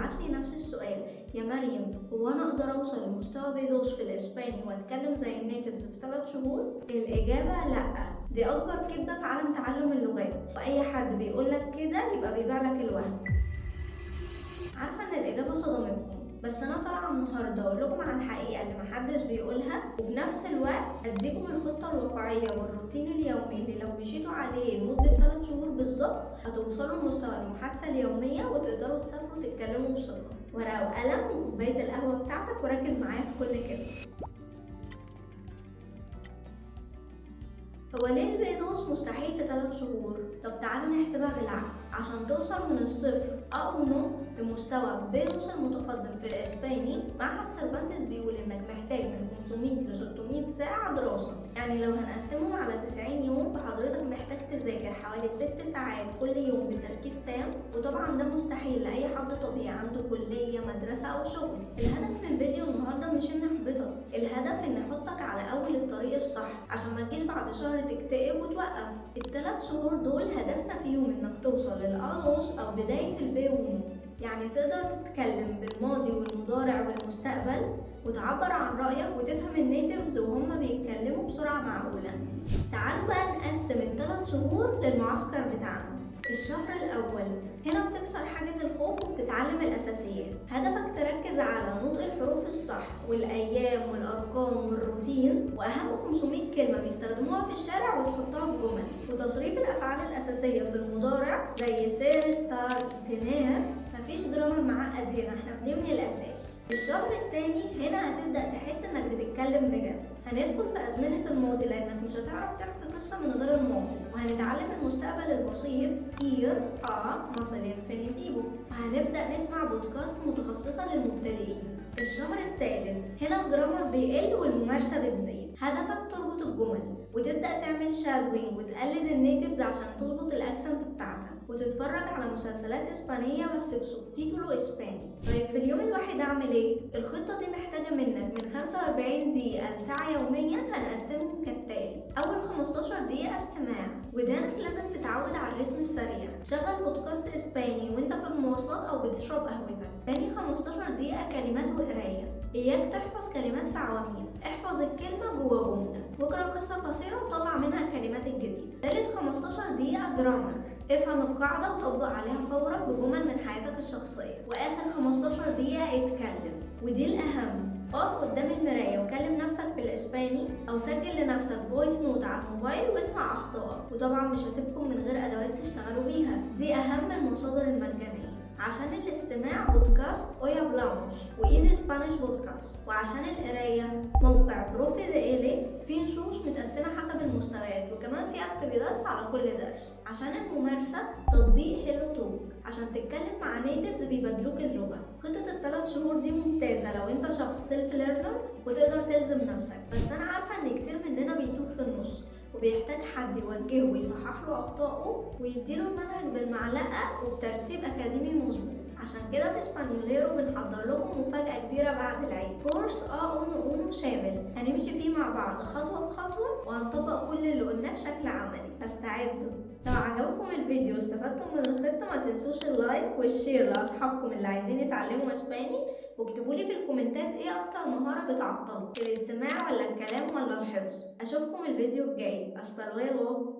بيبعت لي نفس السؤال: يا مريم، هو انا اقدر اوصل لمستوى B2 في الاسباني واتكلم زي ال natives في 3 شهور؟ الاجابة لا، دي اكبر كذبه في عالم تعلم اللغات، واي حد بيقولك كده يبقى بيبيع لك الوهم. عارفه ان الاجابة صدمتكم، بس انا طالعه النهارده اقول لكم على الحقيقة اللي محدش بيقولها، وفي نفس الوقت اديكم الخطة الواقعية والروتين اليومي اللي لو مشيتوا عليه لمدة 3 شهور بالظبط هتوصلوا لمستوى المحادثة اليومية وتقدروا تسافروا تتكلموا بثقه. ورقة وقلم وكوبايه القهوة بتاعتك، وركز معايا في كل كلمه. هو ليه ال B2 مستحيل في 3 شهور؟ طب تعالوا نحسبها بالعقل. عشان توصل من الصفر A1 لمستوى B2 المتقدم في الاسباني، معهد سيرفانتس بيقول انك محتاج من 500 ل 600 ساعة دراسة. يعني لو هنقسمهم على 90 يوم فحضرتك محتاج تذاكر حوالي 6 ساعات كل يوم بتركيز تام، وطبعا ده مستحيل لأي حد طبيعي عنده كلية، مدرسة أو شغل. الهدف من فيديو النهاردة مش إن أحبطك، الهدف إن أحطك على أول الطريق الصح عشان ما تجيش بعد شهر تكتئب وتوقف. ال3 شهور دول هدفنا فيهم إنك توصل لل A2 أو بداية ال B1، يعني تقدر تتكلم بالماضي والمضارع والمستقبل وتعبر عن رأيك وتفهم ال natives وهم بيتكلموا بسرعة معقولة. تعالوا بقى نقسم ال3 شهور للمعسكر بتاعنا. الشهر الأول هنا بتكسر حاجز الخوف وبتتعلم الأساسيات. هدفك تركز على نطق الحروف الصح والأيام والأرقام والروتين وأهم 500 كلمة بيستخدموها في الشارع وتحطها في جمل، وتصريف الأفعال الأساسية في المضارع زي ser، estar، tener. مفيش grammar معقد هنا، احنا بنبني الأساس. الشهر التاني هنا هتبدأ تحس انك بتتكلم بجد. هندخل في أزمنة الماضي لأنك مش هتعرف تحكي قصة من غير الماضي، وهنتعلم المستقبل البسيط ir a más el infinitivo، وهنبدأ نسمع بودكاست متخصصة للمبتدئين. الشهر الثالث هنا ال grammar بيقل والممارسة بتزيد. هدفك تربط الجمل وتبدأ تعمل shadowing وتقلد ال natives عشان تظبط ال accent بتاعتك، وتتفرج على مسلسلات اسبانية بس ب subtítulo اسباني. طيب في اليوم الواحد اعمل ايه؟ الخطة دي محتاجة منك من 45 دقيقة لساعة يوميا، هنقسمهم كالتالي: اول 15 دقيقة استماع، ودانك لازم تتعود على الريتم السريع، شغل بودكاست اسباني وانت في المواصلات او بتشرب قهوتك. تاني 15 دقيقة كلمات وقراية، اياك تحفظ كلمات في عواميد، احفظ الكلمة جوا جملة، واقرا قصة قصيرة وطلع منها الكلمات الجديدة. تالت 15 دقيقة grammar، افهم القاعدة وطبق عليها فورا بجمل من حياتك الشخصية. واخر 15 دقيقة اتكلم، ودي الأهم، اقف قدام المراية وكلم نفسك بالإسباني أو سجل لنفسك voice note على الموبايل واسمع أخطائك. وطبعا مش هسيبكم من غير أدوات تشتغلوا بيها، دي أهم المصادر المجانية. عشان الاستماع بودكاست Hoy Hablamos و Easy Spanish Podcast، وعشان القراية موقع Profe DELE فيه نصوص متقسمة حسب المستويات، وكمان في actividades على كل درس. عشان الممارسة تطبيق HelloTalk عشان تتكلم مع natives بيبادلوك اللغة. خطة ال3 شهور دي ممتازة لو انت شخص self learner وتقدر تلزم نفسك، بس انا عارفة ان كتير مننا بيتوه في النص وبيحتاج حد يوجهه ويصحح له أخطائه ويديله المنهج بالمعلقة وبترتيب أكاديمي مظبوط. عشان كده في اسبانيوليرو بنحضر لكم مفاجأة كبيرة بعد العيد، كورس A1 شامل هنمشي فيه مع بعض خطوة بخطوة وهنطبق كل اللي قلناه بشكل عملي، فاستعدوا. لو عجبكم الفيديو واستفدتم من الخطة ما تنسوش ال like وال share لأصحابكم اللي عايزين يتعلموا اسباني، واكتبوا لي في الكومنتات ايه اكتر مهارة بتعطلكم، الاستماع ولا الكلام ولا الحفظ. اشوفكم الفيديو الجاي، hasta luego.